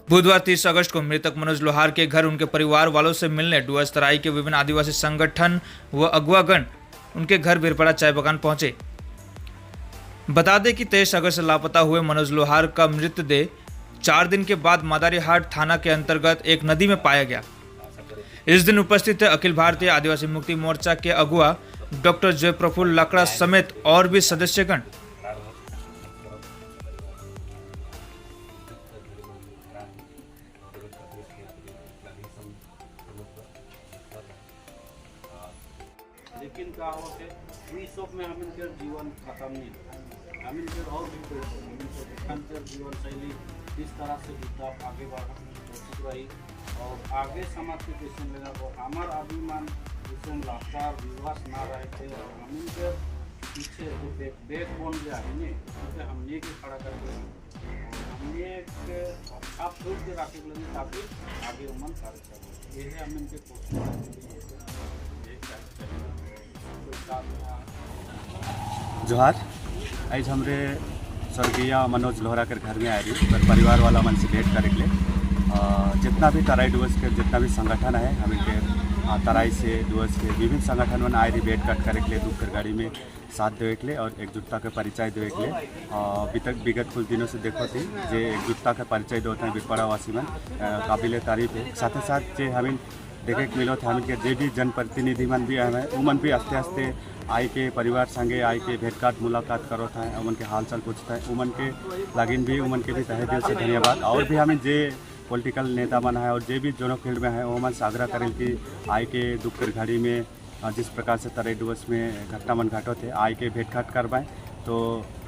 बुधवार 30 अगस्त को मृतक मनोज लोहार के घर उनके परिवार वालों से मिलने डुअर्स तराई के विभिन्न आदिवासी संगठन व अगुवागण उनके घर बीरपाड़ा चाय बागान पहुंचे। बता दें कि 23 अगस्त से लापता हुए मनोज लोहार का मृतदेह 4 दिन के बाद मदारीहाट थाना के अंतर्गत एक नदी में पाया गया। इस दिन उपस्थित थे अखिल भारतीय आदिवासी मुक्ति मोर्चा के अगुआ डॉक्टर जय प्रफुल्ल लकड़ा समेत और भी सदस्यगण। लेकिन का होते ई सब में हमन के जीवन खत्म नहीं होता। हमन के और भी कोई हमन के देखन के जीवन शैली किस तरह से बीता आगे बढ़ कोशिश रही और आगे समाज के कैसे लेना और हमार अभिमान जैसे लाचार विवश ना रहे थे और हमन के पीछे जो बैक बोन जो है ने उसे हमने के खड़ा करके और हमने के आप छोड़ के रखे के लगी ताकि आगे उमन कार्य करे। ये है हमन के कोशिश ये जोहार। आज हमरे स्वर्गीय मनोज लोहरा के घर में आए रही पर परिवार वाला मन से भेंट करे के लिए। जितना भी तराई डुअर्स के जितना भी संगठन है हम के तराई से डुअर्स के विभिन्न संगठन मन आए रही भेंट घाट करे के लिए, दुख कर गाड़ी में साथ देवे के लिए और एकजुटता के परिचय देवे के लिए। विगत कुछ दिनों से देखो थी जे एकजुटता के परिचय देते हैं बीरपाड़ा वासी मन काबिल तारीफ है। साथ ही साथ जे हमें देखे के मिलो था हमें के जे भी जनप्रतिनिधि मन भी आए हैं उमन भी आस्ते आस्ते आई के परिवार संगे आई के भेंट घाट मुलाकात करो था, उमन के हाल चाल पूछता है, उमन के लागिन भी उमन के भी तहे दिल से धन्यवाद। और भी हमें जे पॉलिटिकल नेता मन है और जे भी जोनो फील्ड में है वो मन से आग्रह करें कि आई के दुख के घड़ी में जिस प्रकार से तराई डुअर्स में घटना मन घटो थे आई के भेंट घाट करवाएँ तो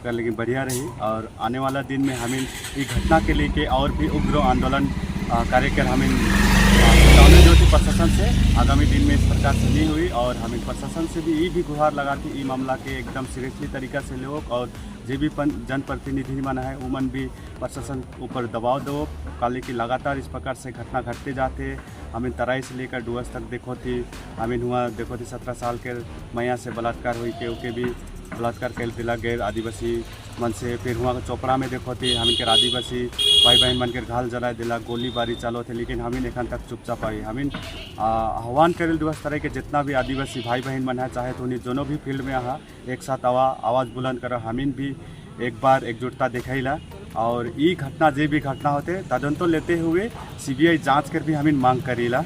कर लेकिन बढ़िया रही। और आने वाला दिन में हमें इस घटना के लेके और भी उग्र आंदोलन कार्य कर हमें चेतावनी जो थी प्रशासन से आगामी दिन में इस प्रकार से नहीं हुई। और हमें प्रशासन से भी ये भी गुहार लगाती ये मामला के एकदम सीरियसली तरीका से लो और जे भी जनप्रतिनिधि मन है उमन भी प्रशासन ऊपर दबाव दो काले की लगातार इस प्रकार से घटना घटते जाते। हमें तराई से लेकर डुअर्स तक देखो थी, हमें हुआ देखो थी 17 साल के मैया से बलात्कार हुई के ओके भी बलात्कार कर दिला गए आदिवासी मन से। फिर हुआ चोपड़ा में देखो थी हमें के आदिवासी भाई बहन मन के घाल जला दिला, गोलीबारी चालो थे, लेकिन हमें एखन तक चुपचाप आई। हमें आह्वान करेल दिवस तरह के जितना भी आदिवासी भाई बहन मन है चाहे तो उन्हें दोनों भी फील्ड में आहा एक साथ आवाज़ बुलंद करो। हमें भी एक बार एकजुटता दिखाईला और ये घटना जे भी घटना होते तदंत लेते हुए सीबीआई जांच कर भी हमें मांग करीला।